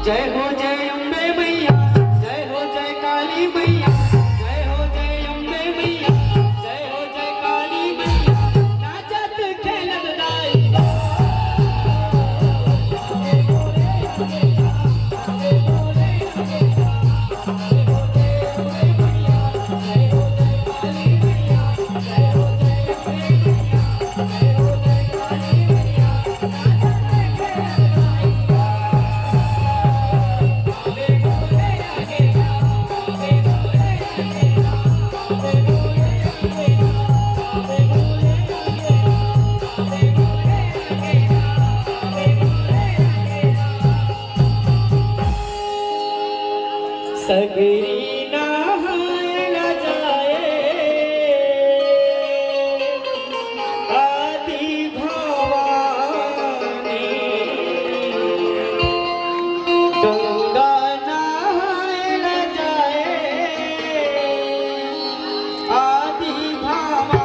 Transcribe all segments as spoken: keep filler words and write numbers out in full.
जय हो जय अम्बे मैया, जय हो जय काली मैया, जय हो जय अम्बे मैया, जय हो जय काली मैया। नाचत खेलत दाई। सगरी नहाए ला जाए आदि भवानी। गंगा नहाए ला जाए आदि भवानी।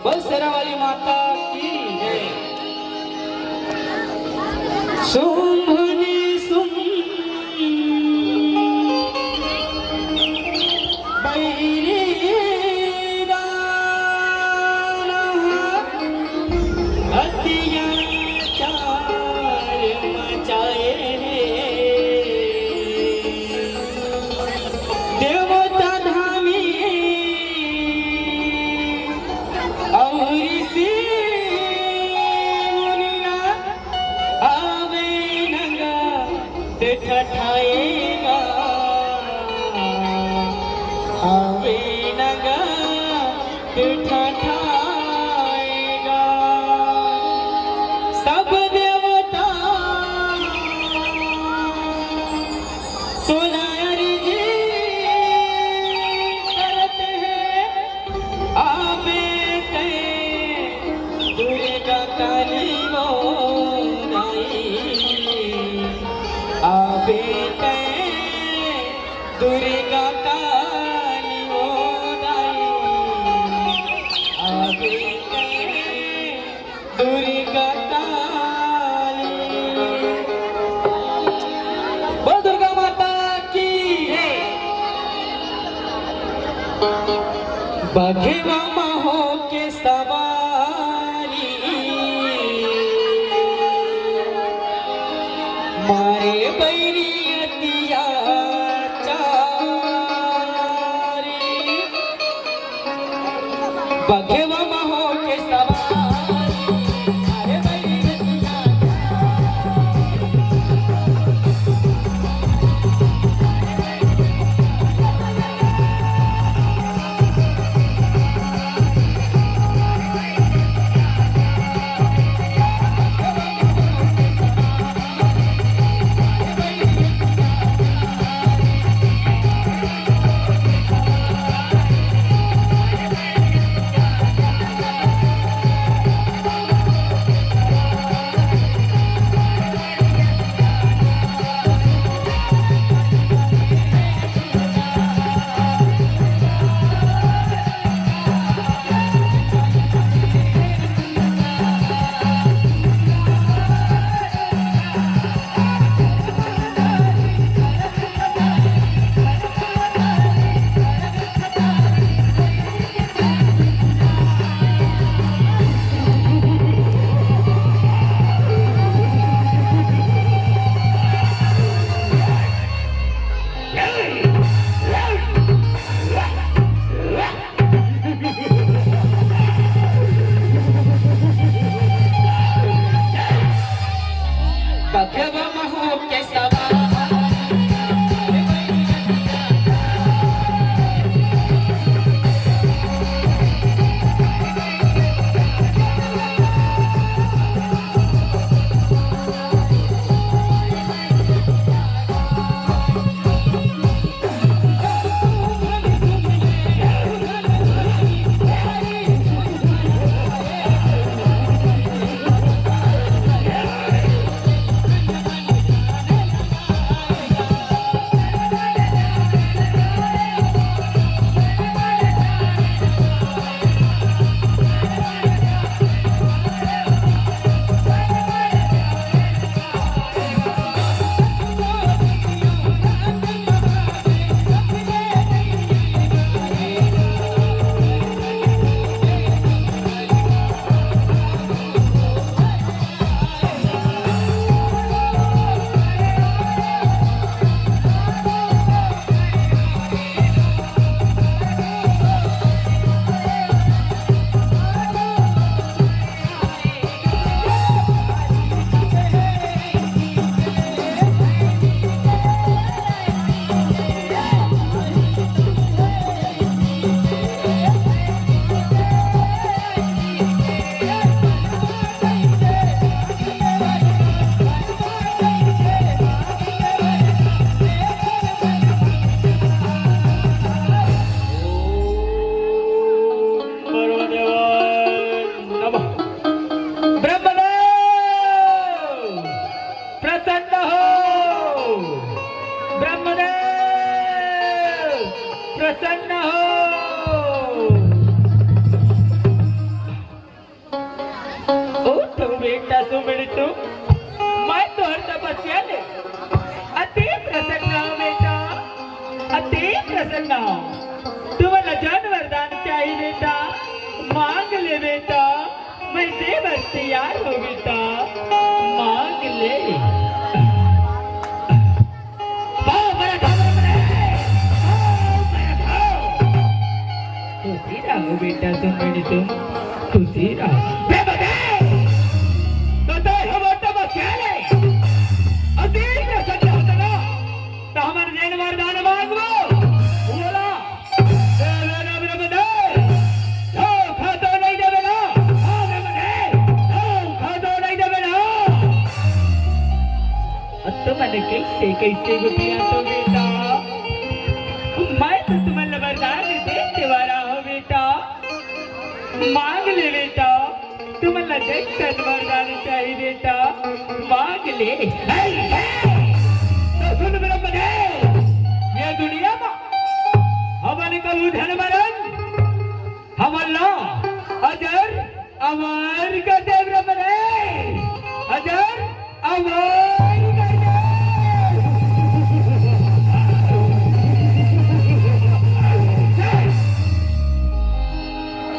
बोल शेरा वाली माता की जय। शुंभ निशुंभ बैरी दानव अत्याचार मचाए हे। देवता धामी अउ ऋषि मुनिना आवे नंगा ते ठठाएगा, आवे नंगा ते ठठाएगा। सब देवता तोला अर्जी करत हे, आबे तैं दुर्गा काली ओ दाई, आबे तैं दुर्गा काली ओ दाई, आबे तैं दुर्गा काली। बोल दुर्गा माता की। बघेवा मा होके सवारी, मारे बैरी अतियाचारी। बघेवा मा होके सवारी, अरे बैरी अतियाचारी। तो बेटा सुमन तुम, मैं तोर तपस्या ले अति प्रसन्न हूँ बेटा, अति प्रसन्न हूँ। तुमन ला जौन वरदान चाही बेटा, मांग ले बेटा, मैं दे बर तैयार हूँ बेटा, मांग ले। पाँव परत हँव रे, पाँव परत हँव। खुशी रहो बेटा, तुम बड़ी तुम खुशी रहो। बे बे, तो तैं हमर तपस्या ले अति प्रसन्न होत ना, त हमर जेन वरदान मांगबो, ओला देबे ना ब्रह्मदेव, धोखा तो नहीं देबे ना, हाँ ब्रह्मदेव, धोखा तो नहीं देबे ना। अब तो मन कैसे कैसे गोठियाथों बेटा, मैं तो तुमन ला वरदान देने वाला हूँ बेटा, मांग ले बेटा, तुमन ला जइसन वरदान चाही बेटा, मांग ले। हे, हे, तो सुन ब्रह्मदेव, ये दुनिया मा हमन कभू झन मरन, हमन ला अजर अमर कर दे ब्रह्मदेव, अजर अमर कर दे।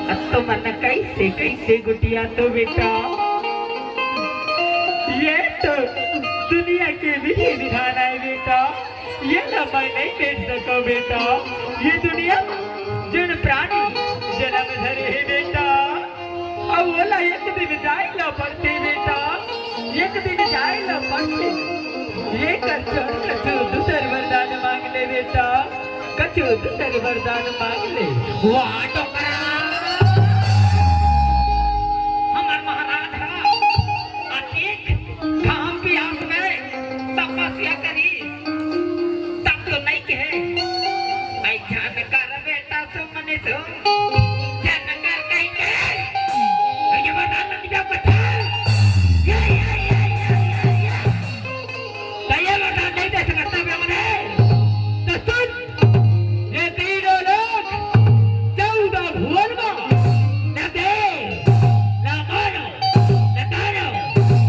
अब तो मन कैसे कैसे गोठियाथों बेटा, ये तो दुनिया के विधि विधान आय बेटा, ये ला मैं नहीं भेज सकँव बेटा। ये दुनिया म जेन प्राणी जनम धरे हे बेटा, अउ ओला एक दिन जाय ला पड़थे बेटा, एक दिन जाय ला पड़थे। ये कर छोड़ कछु दूसर वरदान मांग ले बेटा, कछु दूसर वरदान मांग ले। वाह डोकरा, हमर महाराज ह अतेक घाम पियास में तपस्या करी, तब तो नहीं कहे, "ऐ झन कर बेटा सुमन तू, झन कर कहीं के।" अरे ये बता ना, निजा बता। या, या, या। त ये बता नहीं दे सकता ब्रह्मदेव। तो सुन, ये तीनों लोक, चौदह भुवन मा, न देव, न मानव, न दानव,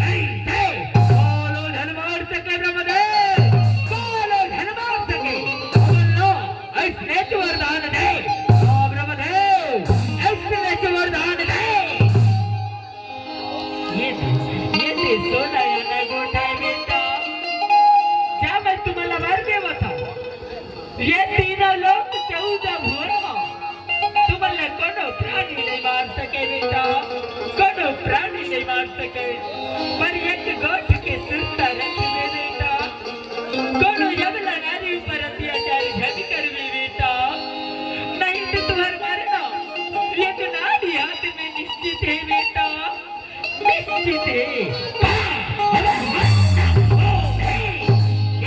ऐसे कालो झन मार सके ब्रह्मदेव, कालो झन मार सके। हमन ला अइसने वरदान दे, हाँ ब्रह्मदेव, अइसने वरदान दे। ये, ये दे सोना या ना गोठा हे बेटा, जा मैं तुमन ला वर देवत हँव। ये तीनों लोक चौदह भुवन मा तुमन ला कोनो प्राणी नहीं मार सके बेटा, कोनो प्राणी नहीं मार सके। पर एक गोठ के सुरता रखबे बेटा, कोनो अबला नारी ऊपर अत्याचार झन करबे बेटा, नहीं तो तुँहर मरना एक नारी हाथ में निश्चित हे बेटा। निश्चित हे।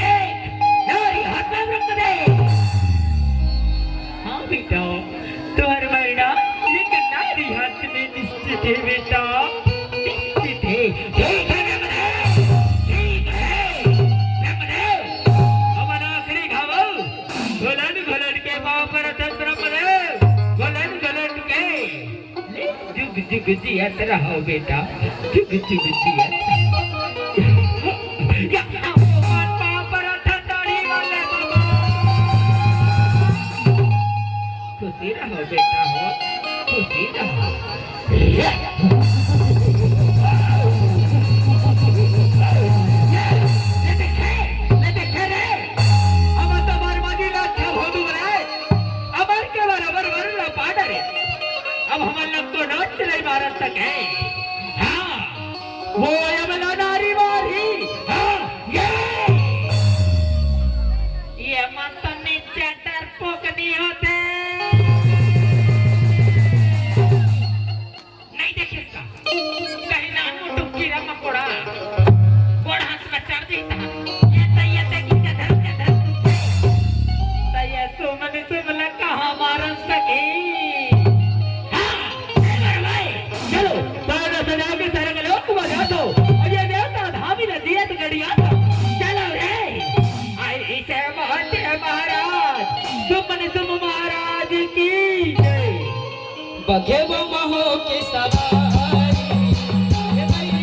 एक नारी हाथ में रख दे। हाँ बेटा, तुँहर मरना एक नारी हाथ में निश्चित हे बेटा, निश्चित हे। ठीक हे ब्रह्मदेव, ठीक हे ब्रह्मदेव। हमन आखिरी घाव घुलन घुलन के पाँव परत हन ब्रह्मदेव, घुलन घुलन के। ले, जुग जुग जियत रहो बेटा, जुग जुग जियत। या, पाँव परत हन दाढ़ी वाले बाबा। खुशी रहो बेटा हो, खुशी रहो। ये, ये देखे, ये देखे रे, हम तो बर्बादी ला अच्छा भोदू बनाए, अमर के बराबर वर ला पा डरे। अब हमन ला कोनो नोच नहीं मार सके। हाँ, वो अबला नारी मारही। हाँ, ये। ये मन तो नीचे डरपोक नहीं होते। नहीं देखे का? कहीं नानमुन टुकी कीरा मकोड़ा गोड़ हाथ में चढ़ जही त। ये त, ये त नीचे धर के धर तू। त ये सुमन तुमन ला कहाँ मारन सके? हाँ, ए बड़वाई, चलो, बारह सजा के सरग लोक बजा दो। और ये देवता धामी नदियत गड़िया दो। चलो रे। आई से महते महाराज, सुमन तुम महाराज की जय। बघे बम हो के सवारी, हे भाई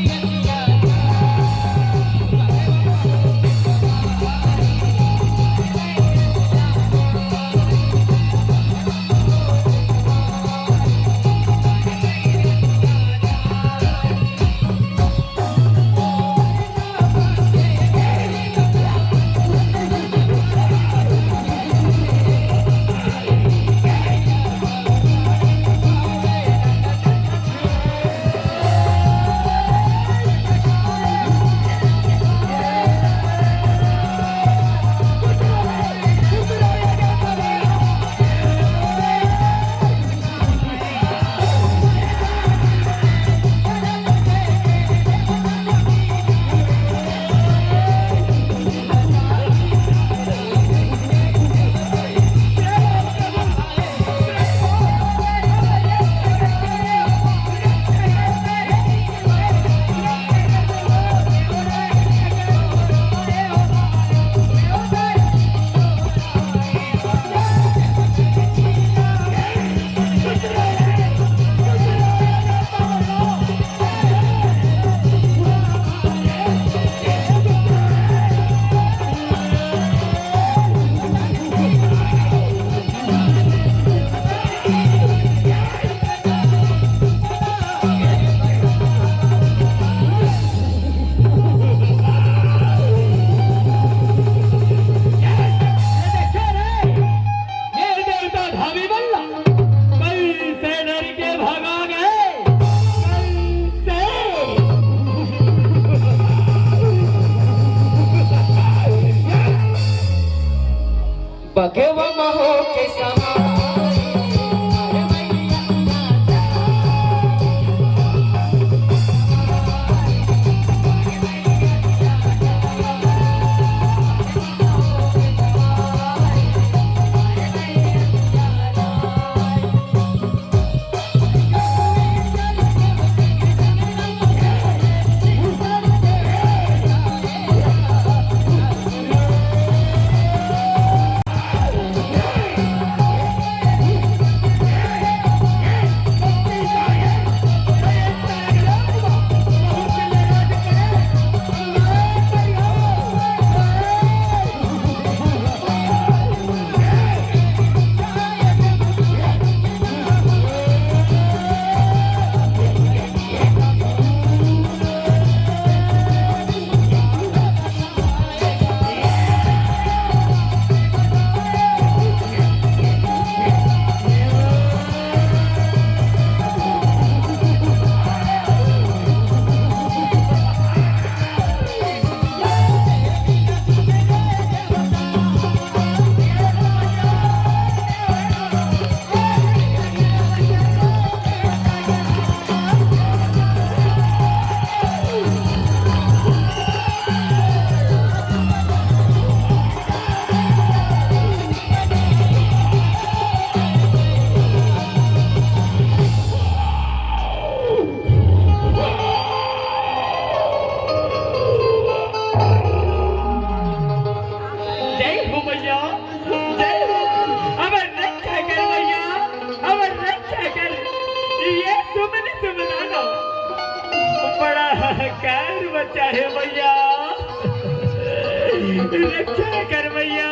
केवम हो के सवारी। जय हो मैया, जय हो। अब रक्षा कर मैया, अब रक्षा कर। ये सुमन सुमनाना बड़ा हाहाकार मचा है मैया। रक्षा कर मैया,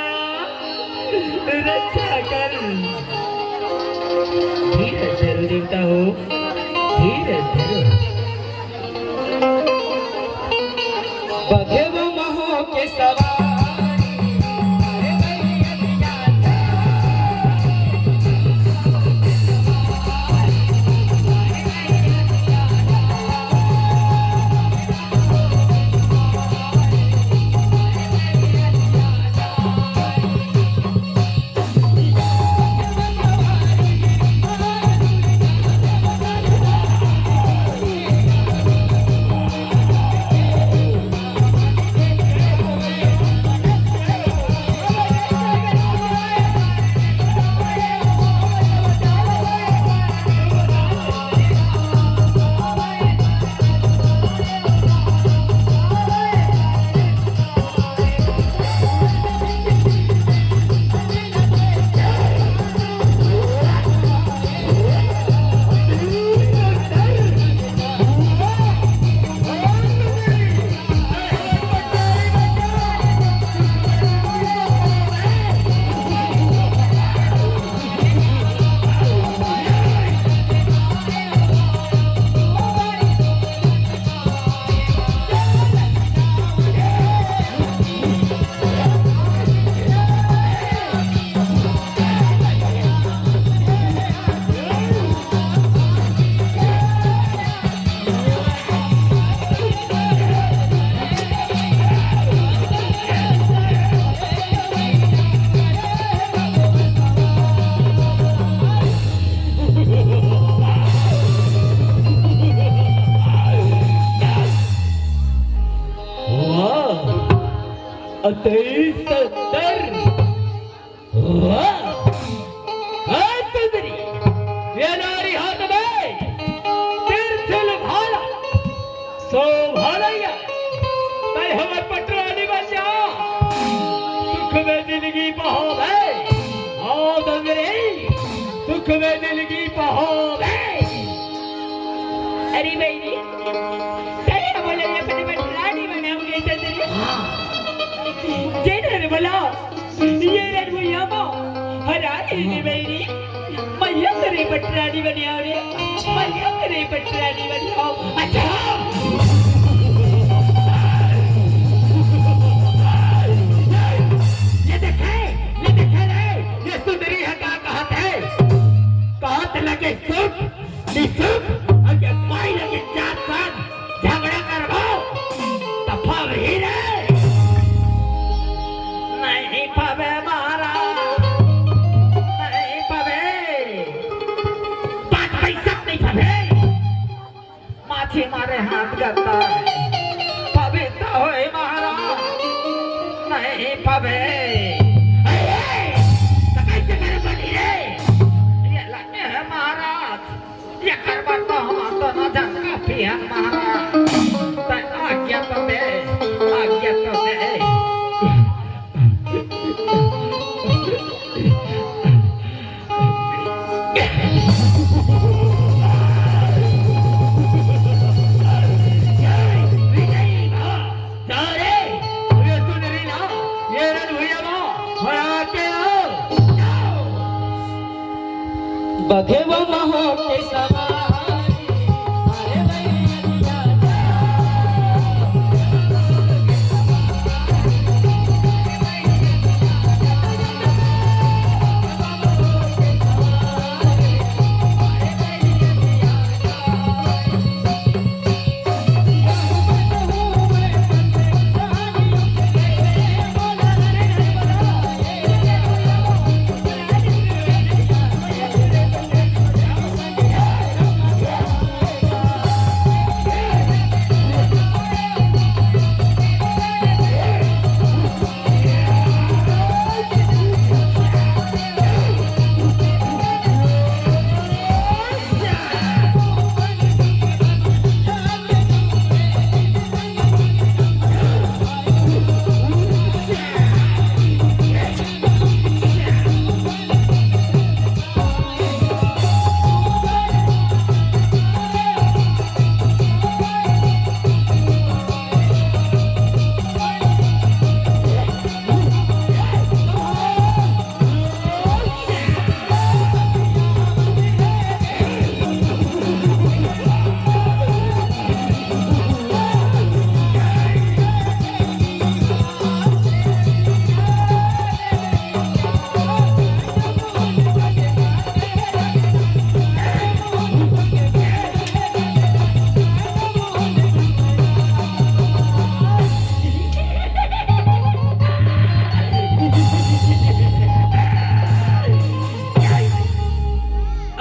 रक्षा कर। धीरज धरो देवता हो, धीरज धरो। बघेवा महो के सवारी। वाह, अति सुंदर। वाह! हाय सुंदरी, ये नारी हाथ में त्रिशूल भाला, शोभा लइया, तैं हमर पटरानी बन जा, सुख में जिंदगी पहावे। आओ सुंदरी, सुख में जिंदगी पहावे। अरे बहिनी, तैं हमला अपन पटरानी बनाओगे सुंदरी? हाँ। जय धर्म बोलो। ये रे भैया बा, हरा रे रे बैरी, मैया करे पटरानी बनियाओ रे, मैया करे पटरानी बनियाओ। अच्छा। ये देखे, ये देखे रे, ये सुंदरी ह का कहत हे? कहत लगे सुख, निशुक, अउ ये पाई लगे चार साथ झगड़ा करबो, त फबही रे। नहीं फबे महाराज। हाथ करता है। पवित्र होए महाराज, नहीं पवे। अरे, तो कैसे करे बनी रे? ये लगे है महाराज, ये करबा तो हम तो ना जान का पियन महाराज। तै आज्ञा तो दे, आज्ञा तो दे। बघेवा महो के सवारी, अरे भैया।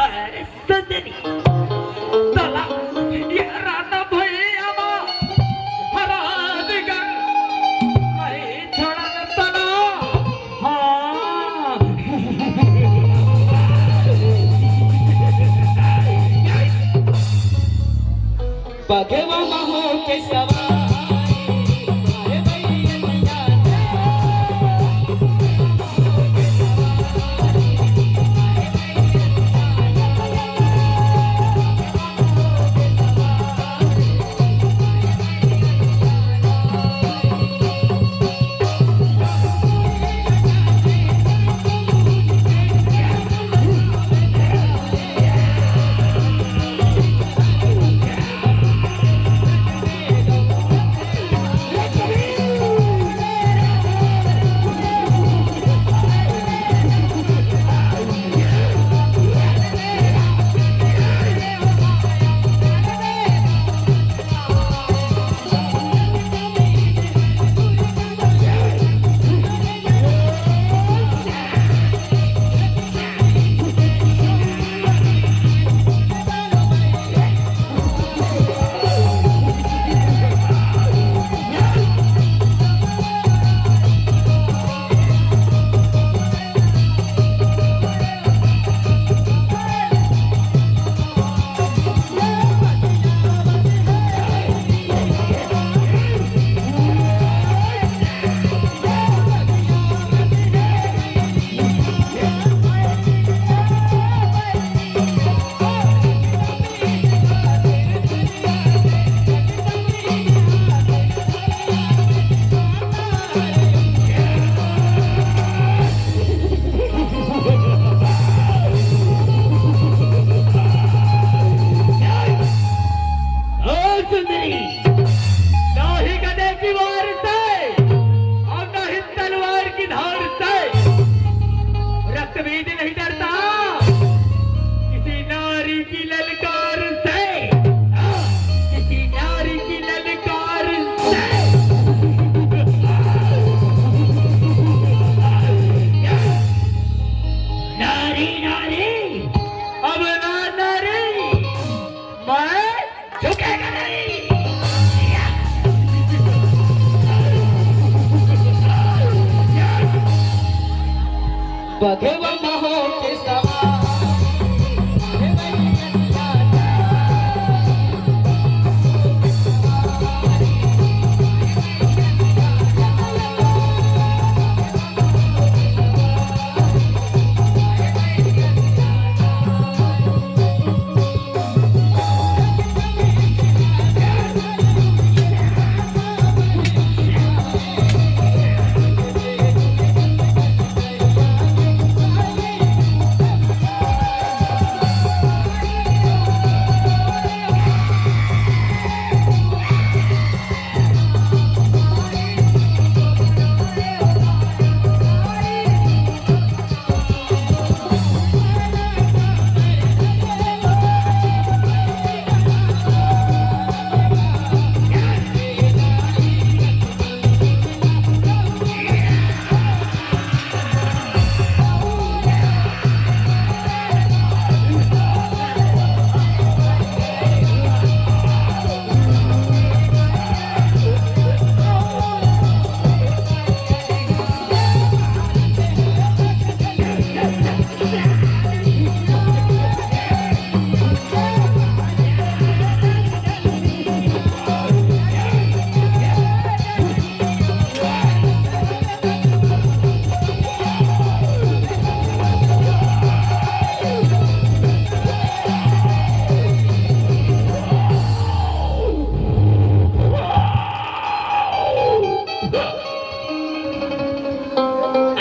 अरे सुंदरी, तोला ये राना भैया मा हरा दिगर, नहीं छोड़न तोला। हाँ। बघेवा महो के सवारी, अरे भैया। बघेवा महो के सवारी।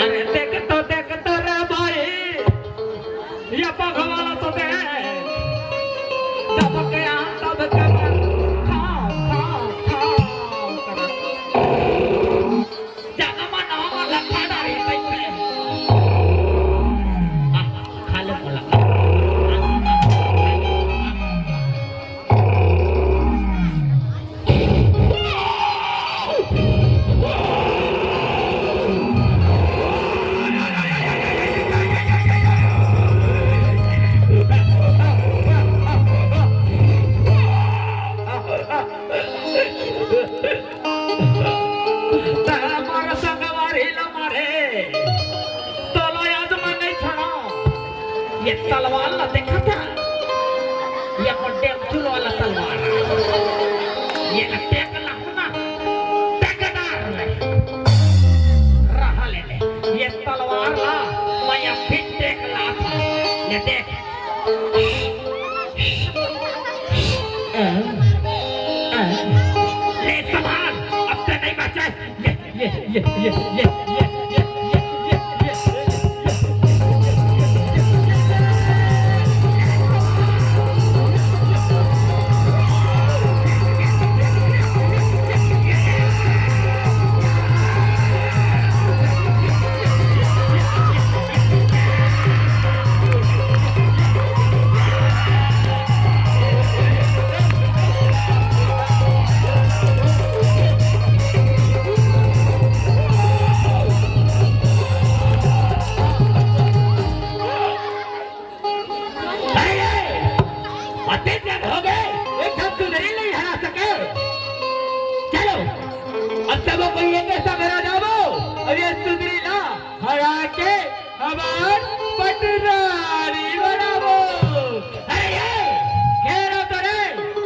अरे देख तो, देख तो रे भाई, ये पगवाला तो दे। जब के यहाँ तब के खाओ, खाओ, खाओ। ज्यादा मन हवा लखा डारी कैसे। आ, खा ले बोला। तहरा मारा संगवारी ला मारे। तोला याद ला नहीं छोड़ा। ये तलवार ला देखा था? ये मोटे अब्दुल वाला तलवार। ये ला टेक ला होना। टेकदार ले। रहा ले ले। ये तलवार ला, मैं ये फिर टेक ला था। ये देख। ले संभाल, अब तो नहीं बचा। ये, ये, ये, ये। अरे, अतिक जब हो गए, एक हम चुनरी नहीं हरा सके। चलो, अब तब कोई एक ऐसा मेरा जाओ, अब ये चुनरी ना हरा के हमार पटरानी बनावो। अरे ये, घेरो तो रे,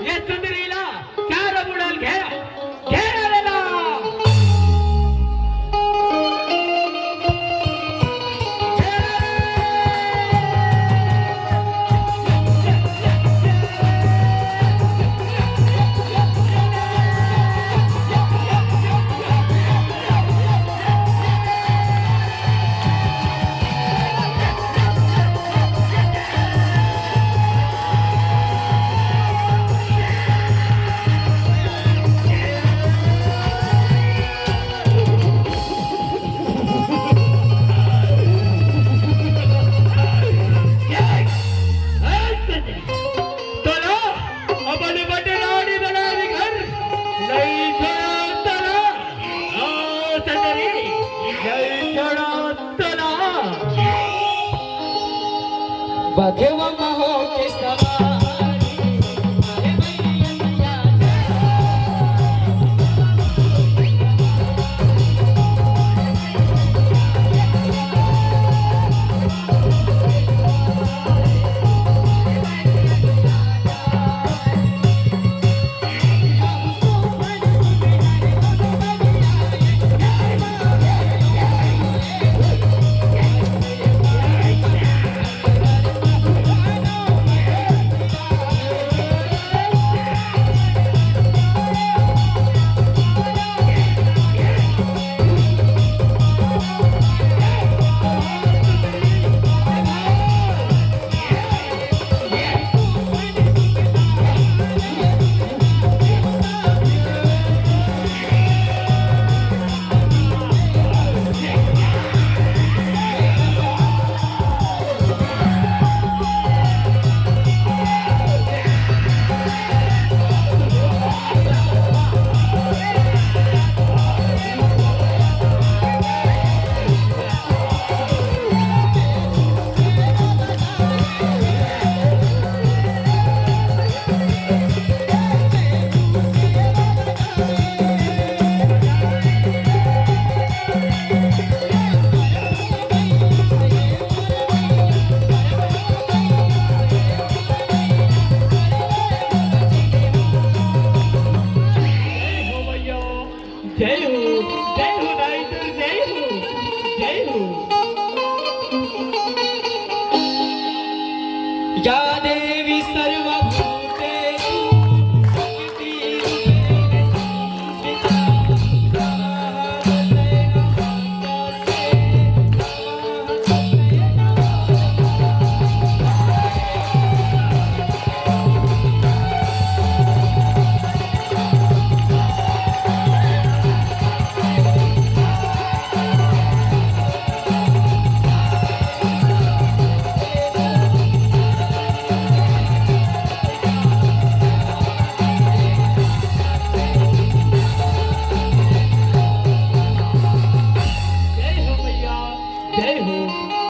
ये चुनरी ला, चारों मुड़ल घेरा, घेरा लेला। तोला अपन बटे रानी बनाए घर नहीं छोड़ा तोला। ओ सजनी, नहीं छोड़ा तोला। बघेवा महो के सवारी।